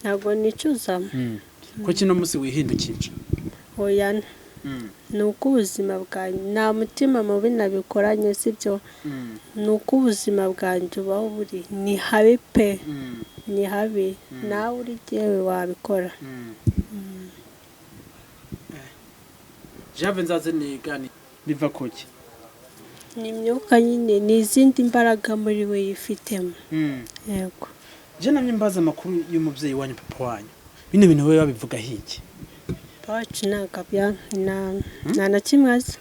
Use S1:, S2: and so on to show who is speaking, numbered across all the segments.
S1: Ntabwo nicuza.
S2: Kuki uno munsi wihindukije?
S1: Oya, ni uko ubuzima bwanjye, nta mutima mubi nabikoranye, sibyo? Ni uko ubuzima bwanjye ubaho buri ni habi pe, ni habi. Nawe uri jyewe wabikora.
S2: Jave nzaze nigani biva kuki?
S1: Ni imyuka nyine, ni izindi mbaraga muri we yifitemo. Yego.
S2: Je namye mbaza amakuru y'umubyeyi wanyu, papa wanyu, bino bintu we babivuga hiki?
S1: Bacu ntabwo nta na kimwe azi.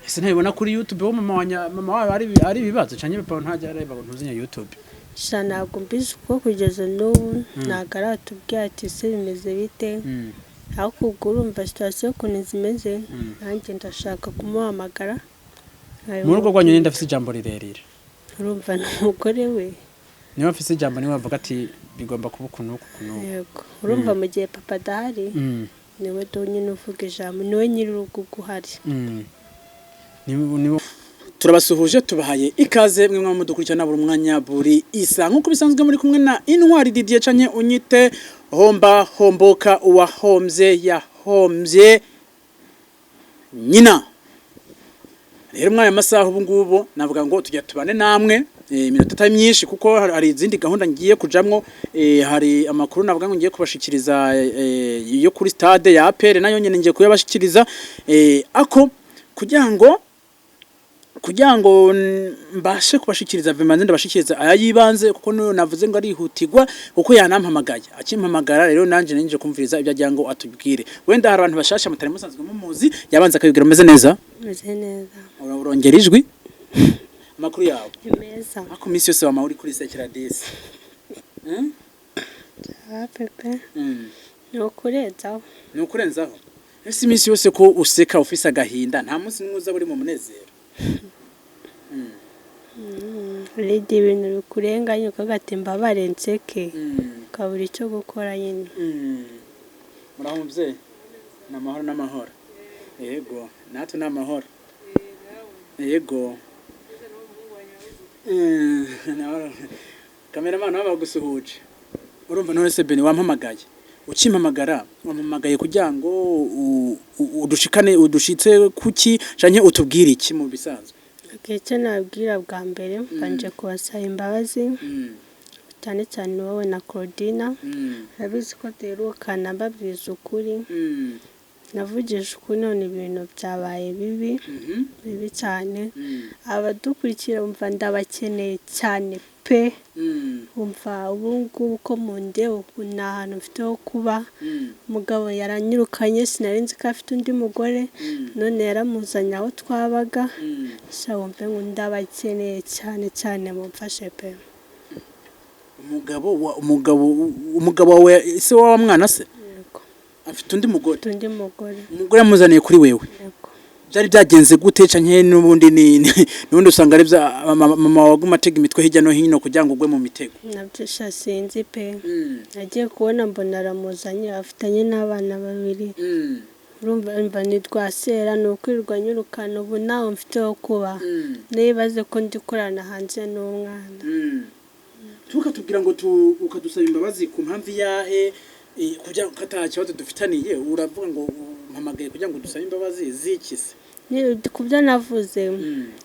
S2: Ese ntabibona kuri YouTube wo mama wanya mama wawe ari ibibazo canke papa ntajya areba ngo ntuzinya YouTube?
S1: Sha, ntabwo mbizi kuko kugeza n'ubu ntabwo aratubwira ati ese bimeze bite. Ariko ubwo urumva situation ukuntu zimeze, nanjye ndashaka kumuhamagara.
S2: Mu rugo rwanyu ninde afise ijambo rirerire?
S1: Urumva ni umugore we.
S2: Niwe afise ijambo, niwe avuga ati bigomba kuba ukuntu uku ukuntu uku.
S1: Yego, urumva mu gihe papa adahari, niwe do nyine uvuga ijambo, niwe nyir'urugo ubwo uhari.
S2: Niwe. Turabasuhuje, tubahaye ikaze mwe mwa mudukurikirana buri mwanya buri isa, nk'uko bisanzwe muri kumwe na Intwari Didier canke unyite homba homboka, uwahombye yahombye nyina. Rero mwaya masaha ubu ngubu navuga ngo tujya tubane namwe iminota itari myinshi, kuko hari izindi gahunda ngiye kujamwo. Hari amakuru navuga ngo ngiye kubashikiriza yo kuri stade ya APR, nayo nyene ngiye kuyabashikiriza. Ako kugira ngo mbashe kubashikiriza bimanze ndabashikiriza aya yibanze, kuko niyo navuze ngo arihutirwa, kuko yanampamagaye. Akimpamagara rero nanje ninje kumviriza ibyo agira ngo atubwire. Wenda hari abantu bashasha mutari musanzwe mumuzi, yabanza akabibwira. Umeze neza?
S1: Meze neza.
S2: Urongera ijwi. Amakuru yawe?
S1: Ni meza.
S2: Ako minsi yose wama uri kuri sekera disi.
S1: Ah, pepe. Ni ukurenzaho.
S2: Ni ukurenzaho. Ese iminsi yose ko useka ufise agahinda, nta munsi n'umwe uza uri mu munezero?
S1: Ridi ibintu bikurenganya ukavuga ati mbabare nseke, ukabura icyo gukora nyine.
S2: Muraho muvyeyi? Ni amahoro n'amahoro. Yego, natwe ni amahoro. Yego. Kameramani waba bagusuhuje. Urumva none se Beni wampamagaye. Ukimpamagara wampamagaye kugira ngo udushikane, udushitse kuki canke utubwire iki mu bisanzwe?
S1: Okay, icyo nabwira bwa mbere, mbanje kubasaba imbabazi, cyane cyane wowe na Claudina. Urabizi ko duherukana mbabwiza ukuri, navugije ukuri, none ibintu byabaye bibi, bibi cyane. Abadukurikira, umva, ndabakeneye cyane pe. Umva, ubu ngubu ko mundeba ubu, nta hantu mfite ho kuba. Umugabo yaranyirukanye, sinari nzi ko afite undi mugore, none yaramuzanye aho twabaga. Sha, wumve ngo ndabakeneye cyane cyane, mumfashe pe.
S2: Umugabo wa umugabo umugabo wawe se wa mwana se?
S1: Yego.
S2: Afite undi mugore?
S1: Mfite undi mugore.
S2: Umugore yamuzaniye kuri wewe?
S1: Yego.
S2: Byari byagenze gute, canke n'ubundi n'ubundi usanga ari bya mama waguma atega imitwe hirya no hino kugira ngo ugwe mu mitego?
S1: Nabyo sha sinzi pe. Nagiye kubona mbona aramuzanye, afitanye n'abana babiri. Urumva mva ni rwasera, ni ukwirirwa nyirukana. Ubu ntawe mfite ho kuba, nibaze ko ndi kurana hanze n'umwana.
S2: Tukatubwira ngo ukadusaba imbabazi ku mpamvu iyahe, kugira ngo ata kibazo dufitaniye? Uravuga ngo umpamagaye kugira ngo dusabe imbabazi ziki se?
S1: Ku byo navuze.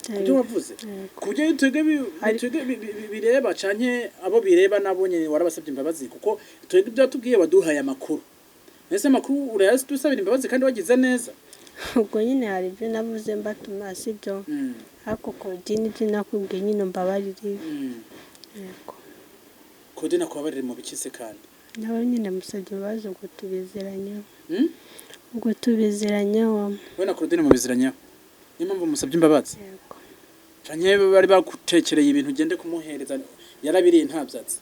S2: Ku byo wavuze?
S1: Yego.
S2: Ku byo twebwe twebwe bireba canke abo bireba nabo nyene warabasabye imbabazi? Kuko twebwe ibyo watubwiye, waduhaye amakuru. Ese amakuru urayadusabira imbabazi kandi wagize neza?
S1: Ubwo nyine hari ibyo navuze mbatuma, sibyo? Ariko Claudine, ibyo nakubwiye nyine mbabarire. Yego.
S2: Claudine akubabarire mu biki se kandi?
S1: Nawe nyine musabye imbabazi, ubwo tubiziranyeho. Ubwo tubiziranyeho.
S2: We na Claudine mubiziranyeho, niyo mpamvu musabye imbabazi?
S1: Yego.
S2: Canke bari bagutekereye ibintu ugende kumuhereza, yarabiriye ntabyatsi?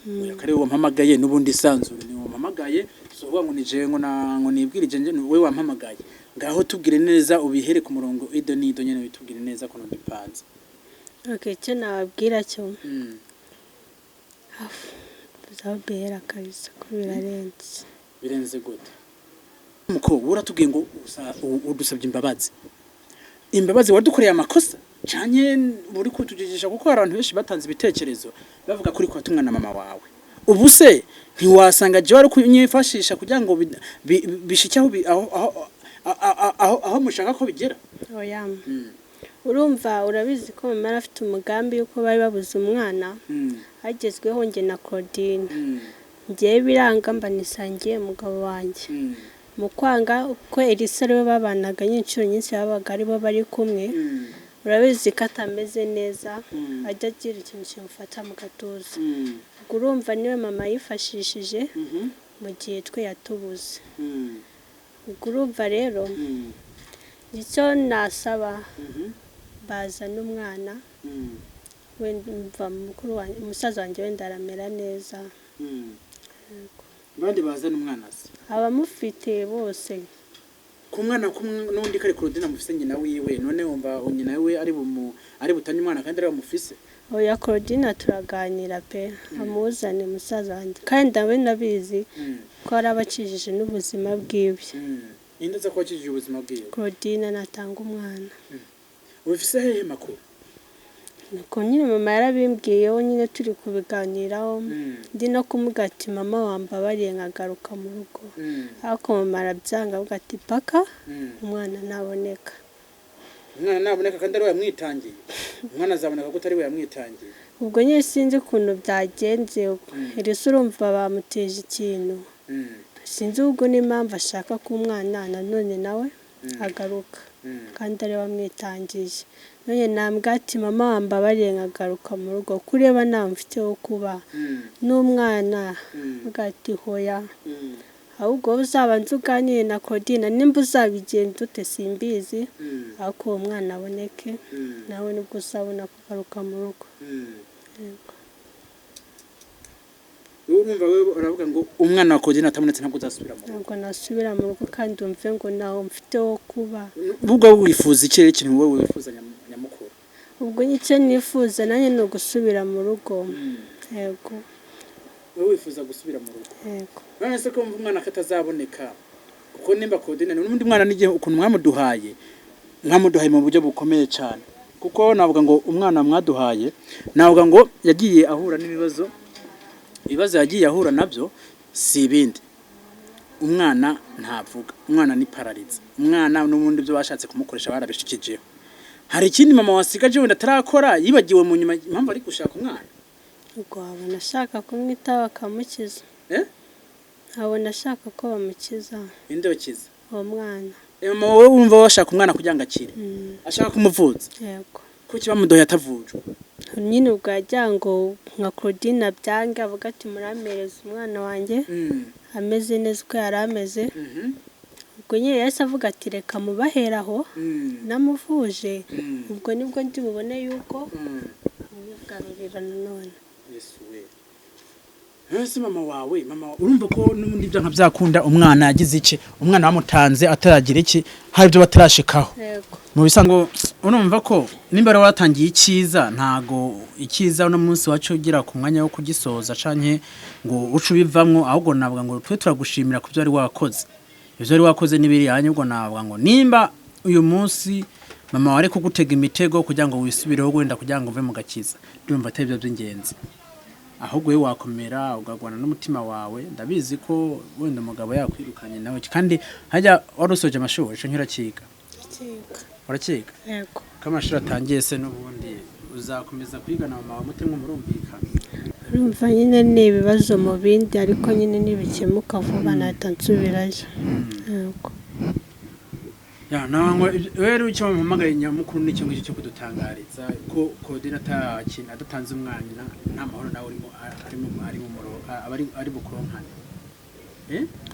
S2: Oya, kare wampamagaye n'ubundi isanzure ni wampamagaye, si ukuvuga ngo ni jewe ngo na ngo nibwirije nje, we wampamagaye. Ngaho tubwire neza, ubihere ku murongo ido n'ido nyene, bitubwire neza kuno bipanze.
S1: Okay, icyo nababwira cyo, uzabera kabisa ko birarenze.
S2: Birenze gute? Mukobwa, uratubwiye ngo udusabye imbabazi. Imbabazi wadukoreye amakosa. Canke buri kutujijisha, kuko hari abantu benshi batanze ibitekerezo bavuga kuri kwatumwa na mama wawe. Ubu se ntiwasanga jewe ari kunyifashisha kugira ngo bishike aho aho mushaka ko bigera?
S1: Oya, urumva urabizi ko mama yari afite umugambi yuko bari babuze umwana hagezweho njye na Claudine. Njyewe biranga, mba nisangiye umugabo wanjye. Mu kwanga uko Elisa ariwe babanaga inshuro nyinshi, babaga aribo bari kumwe. Urabizi ko atameze neza, ajya agira ikintu kimufata mu gatuza. Ubwo urumva niwe mama yifashishije mu gihe twe yatubuze. Ubwo urumva rero icyo nasaba, bazana umwana, wenda mva mukuru wanjye, umusaza wanjye wenda aramera neza.
S2: Abandi bazana umwana se?
S1: Abamufite bose.
S2: Ku mwana kumwe n'undi kari Claudine amufise nyina wiwe, none wumva nyina wiwe ari butanye umwana kandi ari bamufise?
S1: Oya, Claudine turaganira pe, amuzane musaza wanjye, kandi ndabe nabizi ko ari abakijije n'ubuzima bwiwe.
S2: Ninde aza ko wakijije ubuzima bwiwe?
S1: Claudine natanga umwana.
S2: Ubifise hehe makuru?
S1: Nuko nyine mama yarabimbwiyeho, nyine turi kubiganiraho, ndi no kumubwira ati mama wambabariye nkagaruka mu rugo, ariko mama arabyanga, avuga ati paka umwana ntaboneka.
S2: Umwana naboneka kandi ari we yamwitangiye, umwana azaboneka ko atari we yamwitangiye.
S1: Ubwo nyine sinzi ukuntu byagenze. Ese urumva bamuteje ikintu, sinzi ubwo n'impamvu ashaka ko umwana nanone nawe agaruka kandi ari we wamwitangiye. None nambwa ati mama wambabariye nkagaruka mu rugo, kureba nta mfite wo kuba n'umwana, avuga ati hoya, ahubwo wowe uzabanza uganire na Claudine, nimba uzabigenza ute simbizi, ariko uwo mwana aboneke, nawe nibwo uzabona kugaruka mu rugo. Yego.
S2: Wowe urumva, wewe uravuga ngo umwana wa Claudine atabonetse ntabwo uzasubira mu rugo?
S1: Ntabwo nasubira mu rugo, kandi umve ngo ntaho mfite wo kuba.
S2: Ubwo wifuza ikirere, ikintu wowe wifuza nyamukuru?
S1: Ubwo icyo nifuza nanjye ni ugusubira mu rugo, yego.
S2: Wowe wifuza gusubira mu rugo?
S1: Yego.
S2: None se ko wumva umwana katazaboneka, kuko nimba Claudine n'undi mwana n'igihe ukuntu mwamuduhaye, mwamuduhaye mu buryo bukomeye cyane, kuko navuga ngo umwana mwaduhaye, navuga ngo yagiye ahura n'ibibazo, ibibazo yagiye ahura nabyo si ibindi. Umwana ntavuga, umwana ni pararize, umwana n'ubundi ibyo bashatse kumukoresha barabishikijeho. Hari ikindi mama wasigaje wenda atarakora, yibagiwe mu nyuma, impamvu ari gushaka umwana?
S1: Ubwo wabona ashaka kumwitaho bakamukiza.
S2: Eh?
S1: Abona ashaka ko bamukiza.
S2: Inde bakiza?
S1: Uwo mwana.
S2: Mama wowe wumva washaka umwana kugira ngo akire, ashaka kumuvuza?
S1: Yego.
S2: Kuki bamudoye atavujwe?
S1: Nyine ubwo yagira ngo nka Claudine abyange, avuga ati murampereza umwana wanjye ameze neza uko yari ameze. Ubwo nyine yahise avuga ati reka mubaheraho namuvuje, ubwo nibwo ndi bubone yuko mubigarurira nanone.
S2: Yesu we! Ese mama wawe, mama urumva ko n'ubundi ibyo nka byakunda, umwana yagize iki, umwana bamutanze ataragira iki, hari ibyo batarashikaho?
S1: Yego.
S2: Mu bisanzwe urumva ko nimba rero watangiye icyiza, ntago icyiza uno munsi wacu ugira ku mwanya wo kugisoza canke ngo uce ubivamwo, ahubwo navuga ngo twe turagushimira ku byo wari wakoze, ibyo wari wakoze n'ibiri yanyu. Ubwo navuga ngo nimba uyu munsi mama wari kugutega imitego kugira ngo wisubireho, wenda kugira ngo uve mu gakiza, ndumva atari byo by'ingenzi, ahubwo wowe wakomera ukagwana n'umutima wawe. Ndabizi ko wenda umugabo yakwirukanye nawe, kandi hajya wari usoje amashuri ico nkirakiga? Urakiga?
S1: Yego.
S2: Ko amashuri atangiye se n'ubundi uzakomeza kwiga na mama wawe mutemwe murumvikana?
S1: Urumva nyine ni ibibazo mu bindi, ariko nyine nibikemuka vuba nahita nsubirayo, yego.
S2: Ya nangwa rero icyo bamuhamagaye nyamukuru nicyo ngicyo cyo kudutangariza ko Claudine atakintu adatanze umwana nta mahoro nawe urimo arimo ari mu muro aba ari bukuronkane.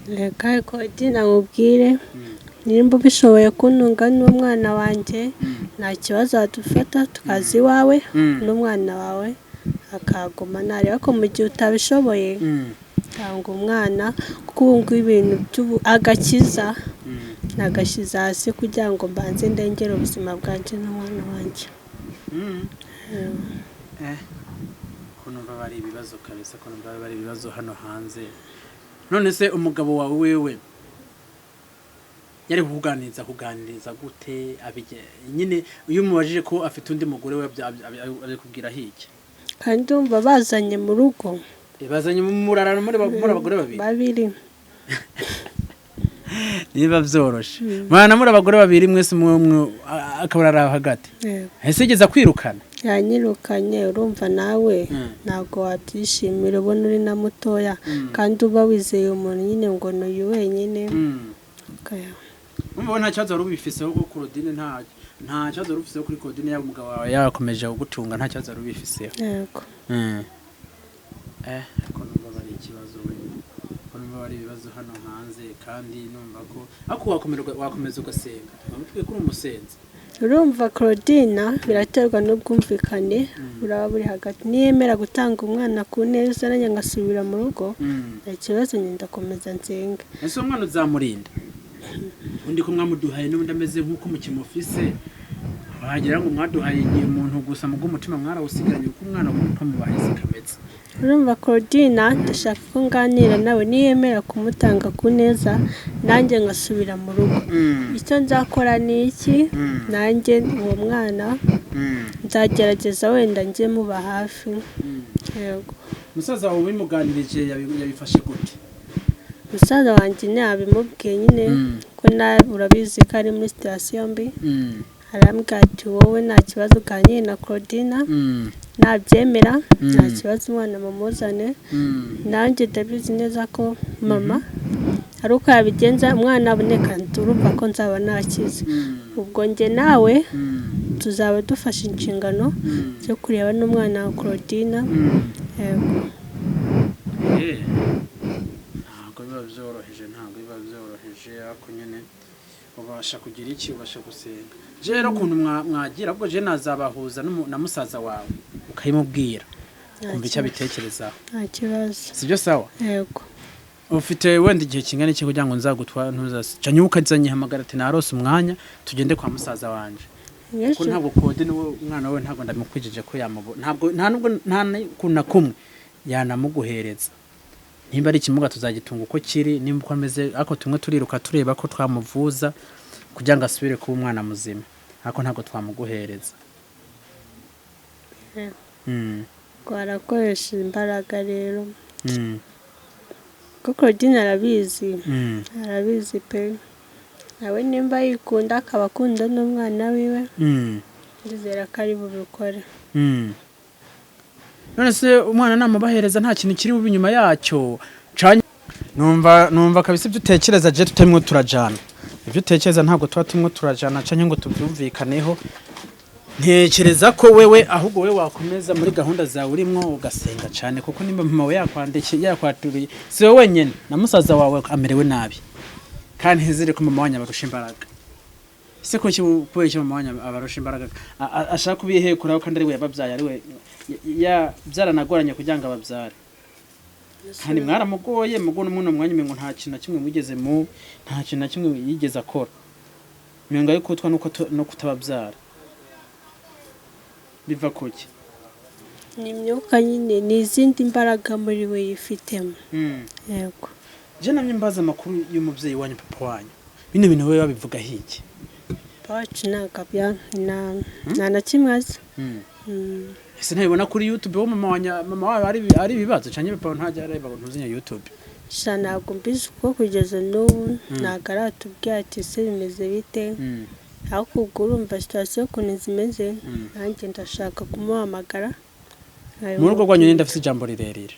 S1: Reka Claudine amubwire, nimba ubishoboye kuntunga n'umwana wanjye, nta kibazo, wadufata tukaza iwawe n'umwana wawe akaguma, nareba ko mu gihe utabishoboye tanga umwana, kuko ubu ngubu ibintu by'ubu agakiza nagashyize hasi kugira ngo mbanze ndengere ubuzima bwanjye n'umwana wanjye.
S2: Ko numva bari ibibazo kabisa, ko numva bari ibibazo hano hanze. None se umugabo wawe wewe Yari kukuganiriza kuganiriza gute? Nyine iyo umubajije ko afite undi mugore we, abikubwira hiki?
S1: Kandi umva bazanye mu rugo.
S2: Bazanye mu murarano muri abagore babiri.
S1: Babiri.
S2: Niba byoroshe mwana muri abagore babiri mwese umwe akaba ari hagati.
S1: Yego.
S2: Ese yigeze kwirukana?
S1: Yanyirukanye. Urumva nawe ntabwo wabyishimira, ubona uri na mutoya kandi uba wizeye umuntu nyine ngo ni uyu wenyine.
S2: Umva, nta kibazo wari ubifiseho ko Claudine, nta kibazo wari ubifiseho kuri Claudine, yaba umugabo wawe yakomeje kugutunga, nta kibazo wari ubifiseho?
S1: Yego.
S2: Ariko numva bari ikibazo we, ko numva bari ibibazo hano hanze, kandi numva ko ariko wakomeza ugasenga, wamutwiye kuri umusenzi.
S1: Urumva Claudine, biraterwa n'ubwumvikane buraba buri hagati. Niyemera gutanga umwana ku neza, nanjye ngasubira mu rugo, nta kibazo, njye ndakomeza nsenga.
S2: Ese uwo mwana uzamurinda undi ko mwamuduhaye n'ubundi ameze nk'uko mukimufise, wagira ngo mwaduhaye igihe umuntu gusa mu bw'umutima mwarawusigaranye, kuko umwana kuko mubahaye sikameze.
S1: Urumva Claudine, ndashaka ko nganira nawe. Niyemera kumutanga ku neza, nanjye ngasubira mu rugo, icyo nzakora ni iki? Nanjye uwo mwana nzagerageza wenda njye muba hafi. Yego.
S2: Musaza wawe ubimuganirije yabifashe gute?
S1: Musaza wanjye ntiyabimubwiye nyine, ko nawe urabizi ko ari muri situation mbi. Arambwira ati: "Wowe nta kibazo, uganire na Claudine, nabyemera nta kibazo, umwana mumuzane." Nanjye ndabizi neza ko mama ari uko yabigenza umwana aboneka, urumva ko nzaba nakize. Ubwo njye nawe tuzaba dufashe inshingano zo kureba n'umwana wa Claudine. Yego.
S2: Ntabwo biba byoroheje, ntabwo biba byoroheje, ariko nyine ubasha kugira iki? Ubasha gusenga. Je rero ukuntu mwagira, ubwo je nazabahuza na musaza wawe, ukayimubwira, kumva icyo abitekerezaho.
S1: Nta kibazo.
S2: Sibyo? Sawa.
S1: Yego.
S2: Ufite wenda igihe kingana iki kugira ngo nzagutwara, ntuzasicanye, ukazanyihamagara ati: "Narose umwanya, tugende kwa musaza wanje"? Kuko ntabwo Claude niwe umwana we, ntabwo ndamukwijije ko yamubona, ntabwo, nta nubwo nta na kumwe yanamuguhereza. Nimba ari ikimuga tuzagitunga uko kiri, nimba uko ameze, ariko tumwe turiruka tureba ko twamuvuza kugira ngo asubire kuba umwana muzima, ariko ntabwo twamuguhereza.
S1: Twarakoresha imbaraga rero, kuko Claudine arabizi. Arabizi pe. Nawe nimba yikunda, akaba akunda n'umwana wiwe, ndizera ko ari bubikore.
S2: None se umwana namubahereza, nta kintu kiri bube inyuma yacyo? Numva kabisa ibyo utekereza je tutarimo turajana. Ibyo utekereza ntabwo tuba turimo turajana canke ngo tubyumvikaneho. Ntekereza ko wewe ahubwo wewe wakomeza muri gahunda zawe urimwo, ugasenga cyane, kuko nimba mama we yakwandikiye, yakwaturiye, si wowe wenyine, na musaza wawe amerewe nabi, kandi ntizere ko mama wanyu abarusha imbaraga. Ese ko kubera iki mama wanyu abarusha imbaraga, ashaka kubihekuraho kandi ari we yababyaye, ari we ya byaranagoranye kugira ngo ababyare, kandi mwaramugoye mugo n'umwe mwanya, umengo nta kintu na kimwe mwigeze mu nta kintu na kimwe yigeze akora, umengo ari kutwa nuko no kutababyara biva kuki?
S1: Ni imyuka nyine, ni izindi mbaraga muri we yifitemo. Yego.
S2: Je namye mbaza amakuru y'umubyeyi wanyu, papa wanyu, bino bintu we babivuga hiki?
S1: Papa wacu ntabwo nta na kimwe azi.
S2: Ese ntabibona kuri YouTube wo mama wanyu, mama wawe ari ibibazo canke papa ntajya areba ngo ntuzinya YouTube?
S1: Sha, ntabwo mbizi, kuko kugeza n'ubu ntabwo aratubwira ati: "Se bimeze bite?" Ariko ubwo urumva situation ukuntu zimeze, nanjye ndashaka kumuhamagara.
S2: Mu rugo rwanyu ninde afise ijambo rirerire?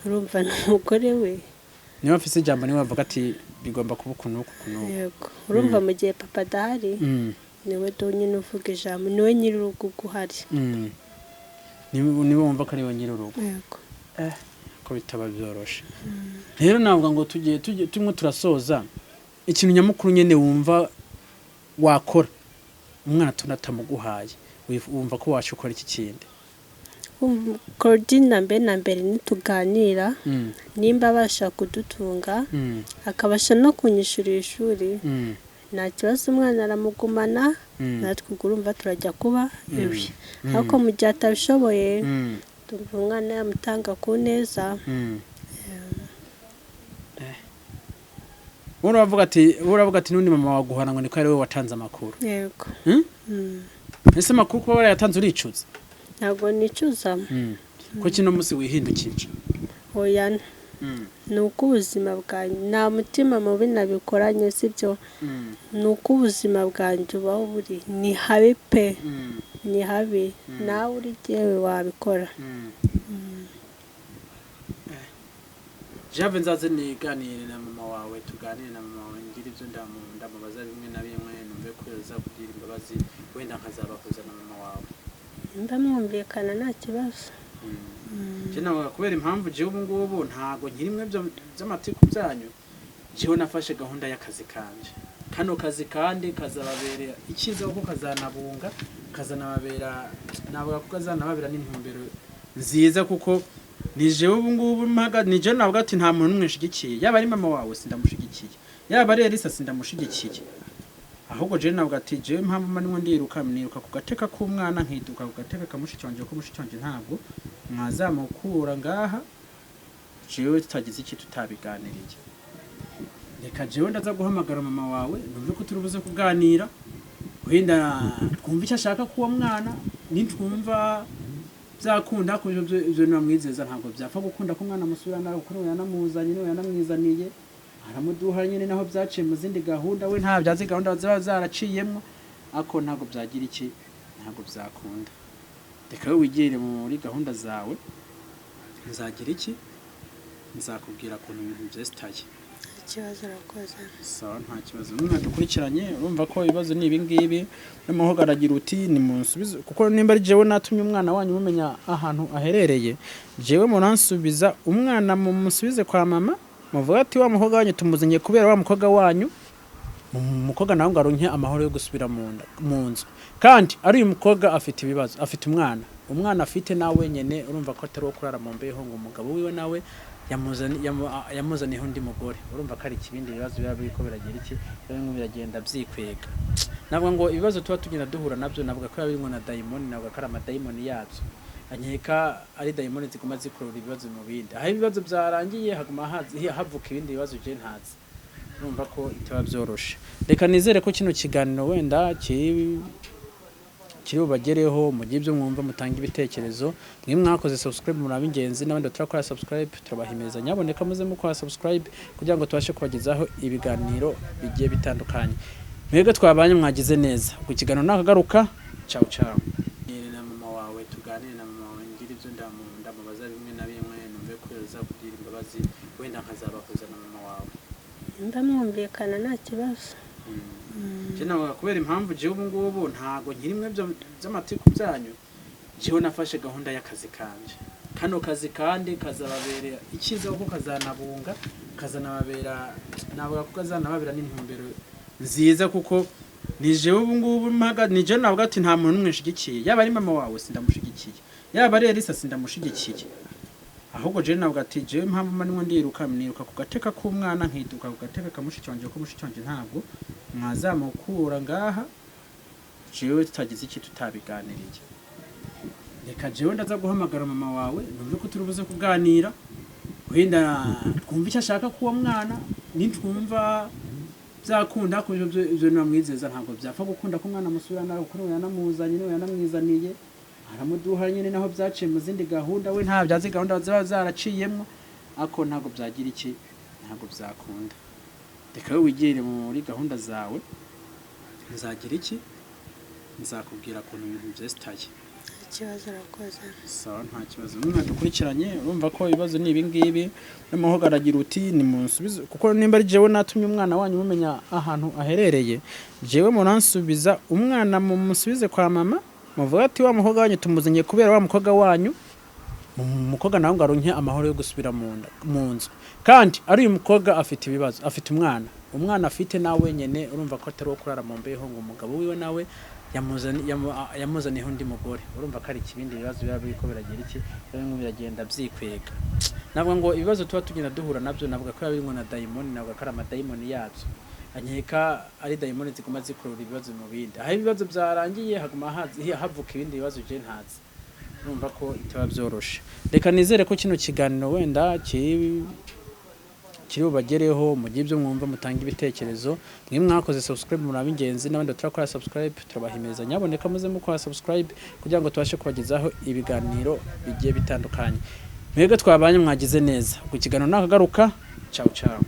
S1: Urumva ni umugore we.
S2: Niba afise ijambo, niwe bavuga ati: "Bigomba kuba ukuntu uku ukuntu uku."
S1: Yego, urumva mu gihe papa adahari, niwe do nyine uvuga ijambo, niwe nyir'urugo ubwo uhari.
S2: Niwe wumva ko ari we nyir'urugo?
S1: Yego.
S2: Ko bitaba byoroshe rero, navuga ngo tugiye turimo turasoza, ikintu nyamukuru nyene wumva wakora umwana tunatamuguhaye, wumva ko wacu ukora iki kindi?
S1: Claudine mbere na mbere nituganira, nimba abasha kudutunga, akabasha no kunyishyurira ishuri, nta kibazo, umwana aramugumana, natwe ubwo urumva turajya kuba iwe. Ariko mu gihe atabishoboye, tumva umwana yamutanga ku neza.
S2: Wowe uravuga ati nundi mama waguhana ngo niko ari we watanze amakuru.
S1: Yego.
S2: Hmm?
S1: Mm.
S2: Ese amakuru kuba warayatanze uricuza?
S1: Ntabwo nicuza.
S2: Ko kino munsi wihindukije?
S1: Oya, ni uko ubuzima bwanjye, nta mutima mubi nabikoranye, sibyo? Ni uko ubuzima bwanjye bubaho buri, ni habi pe, ni habi. Nawe uri jyewe wabikora.
S2: Jave, nzaze niganire na mama wawe, tuganire na mama wawe, ngira ibyo ndamubaza bimwe na bimwe, numve ko yoza kugira imbabazi, wenda nkazabahuza na mama wawe.
S1: Nimba mwumvikana, nta kibazo.
S2: Je navuga kubera impamvu jewe ubu ngubu ntago nkirimwe byo by'amatiku byanyu. Jewe nafashe gahunda y'akazi kanje. Kano kazi kandi kazababerera icyiza, kuko kazanabunga, kazanababera, navuga ko kazanababera n'intumbero nziza, kuko ni jewe ubu ngubu mpaga, ni jewe navuga ati nta muntu n'umwe nshigikiye. Yaba ari mama wawe sindamushigikiye, yaba ari Elisa sindamushigikiye. Ahubwo jewe navuga ati jewe impamvu mba nimwe ndiruka, niruka ku gateka k'umwana, nkiduka ku gateka ka mushiki wanje, kuko mushiki wanje ntabwo mwazamukura ngaha jewe tutagize iki, tutabiganiriye. Reka jewe ndaza guhamagara mama wawe, numve ko turi buze kuganira, wenda twumva icyo ashaka k'uwo mwana. Nitwumva byakunda, ko ibyo namwizeza ntabwo byapfa gukunda ko umwana amusubirana, kuko niwe yanamuzanye, niwe yanamwizaniye, aramuduha nyine, naho byaciye mu zindi gahunda, we ntabyo azi gahunda ziba zaraciyemwo, ariko ntabwo byagira iki, ntabwo byakunda. Reka we wigire muri gahunda zawe, nzagira iki, nzakubwira ukuntu ibintu byesitaye.
S1: Ikibazo, urakoze.
S2: Sawa, nta kibazo. Umwana dukurikiranye, urumva ko ibibazo ni ibi ngibi. Noneho aragira uti nimunsubize, kuko nimba ari jewe natumye umwana wanyu mumenya ahantu aherereye, jewe muransubiza umwana, mumusubize kwa mama, muvuga ati wa mukobwa wanyu tumuzanye kubera wa mukobwa wanyu, umukobwa nawe ngo aronke amahoro yo gusubira mu nda mu nzu. Kandi ari uyu mukobwa afite ibibazo, afite umwana, umwana afite nawe wenyene urumva ko atari uwo kurara mu mbeho, ngo umugabo wiwe nawe yamuzaniyeho undi mugore. Urumva ko ari ikibindi bibazo biba biriko biragira iki, biba birimo biragenda byikwega. Navuga ngo ibibazo tuba tugenda duhura nabyo, navuga ko biba birimo na dayimoni, navuga ko ari amadayimoni yabyo. Nkeka ari dayimoni ziguma zikurura ibibazo mu bindi. Aho ibibazo byarangiye haguma havuka ibindi bibazo je ntazi. Urumva ko bitaba byoroshe. Reka nizere ko kino kiganiro wenda kiri bubagereho, mugire ibyo mwumva, mutanga ibitekerezo. Mwe mwakoze subscribe muri ab'ingenzi, n'abandi batarakora subscribe turabahimiriza, nyaboneka muze mukora subscribe kugira ngo tubashe kubagezaho ibiganiro bigiye bitandukanye. Mwebwe twabanye, mwagize neza ku kiganiro, nakagaruka. Ciao ciao. Tuganire na mama wawe, tuganire na mama wawe, ngira ibyo ndamubaza bimwe na bimwe, numve ko yoza kugira imbabazi, wenda nkazabahuza na mama wawe.
S1: Nimba mwumvikana, nta kibazo.
S2: Je navuga kubera impamvu jewe ubu ngubu ntago nkirimwe byo by'amatiku byanyu. Jewe nafashe gahunda y'akazi kanje. Kano kazi kandi kazababerera icyiza, kuko kazanabunga, kazanababera, navuga ko kazanababera n'intumbero nziza, kuko ni jewe ubu ngubu mpaga, ni jewe navuga ati nta muntu n'umwe nshigikiye. Yaba ari mama wawe sindamushigikiye, yaba ari Elisa sindamushigikiye. Ahubwo jewe navuga ati jewe impamvu mba nimwe ndiruka, niruka ku gateka k'umwana, nkiduka ku gateka ka mushiki wanje, kuko mushiki wanje ntabwo mwazamukura ngaha jewe tutagize iki, tutabiganiriye. Reka jewe ndaza guhamagara mama wawe, numve ko turi buze kuganira, wenda twumva icyo ashaka k'uwo mwana. Nitwumva byakunda, ko ibyo namwizeza ntabwo byapfa gukunda ko umwana amusubirana, kuko niwe yanamuzanye, niwe yanamwizaniye, aramuduha nyine, naho byaciye mu zindi gahunda, we ntabyo azi gahunda ziba zaraciyemwo, ariko ntabwo byagira iki, ntabwo byakunda. Reka we wigire muri gahunda zawe, nzagira iki, nzakubwira ukuntu ibintu byesitaye.
S1: Ikibazo, urakoze.
S2: Sawa, nta kibazo. Umwana dukurikiranye, urumva ko ibibazo ni ibi ngibi. Noneho aragira uti nimunsubize, kuko nimba ari jewe natumye umwana wanyu mumenya ahantu aherereye, jewe muransubiza umwana, mumusubize kwa mama, muvuga ati wa mukobwa wanyu tumuzanye kubera wa mukobwa wanyu, umukobwa nawe ngo aronke amahoro yo gusubira mu nda mu nzu. Kandi ari uyu mukobwa afite ibibazo, afite umwana, umwana afite nawe wenyene urumva ko atari uwo kurara mu mbeho, ngo umugabo wiwe nawe yamuzaniyeho undi mugore. Urumva ko ari ikibindi bibazo biba biriko biragira iki, biba birimo biragenda byikwega. Navuga ngo ibibazo tuba tugenda duhura nabyo, navuga ko biba birimo na dayimoni, navuga ko ari amadayimoni yabyo. Nkeka ari dayimoni ziguma zikurura ibibazo mu bindi. Aho ibibazo byarangiye haguma havuka ibindi bibazo je ntazi. Urumva ko bitaba byoroshe. Reka nizere ko kino kiganiro wenda kiri kiri bubagereho, mugire ibyo mwumva, mutange ibitekerezo. Mwe mwakoze subscribe muri ab'ingenzi, n'abandi batarakora subscribe turabahimiriza, nyaboneka muze mukora subscribe kugira ngo tubashe kubagezaho ibiganiro bigiye bitandukanye. Mwebwe twabanye, mwagize neza ku kiganiro, nakagaruka. Ciao ciao.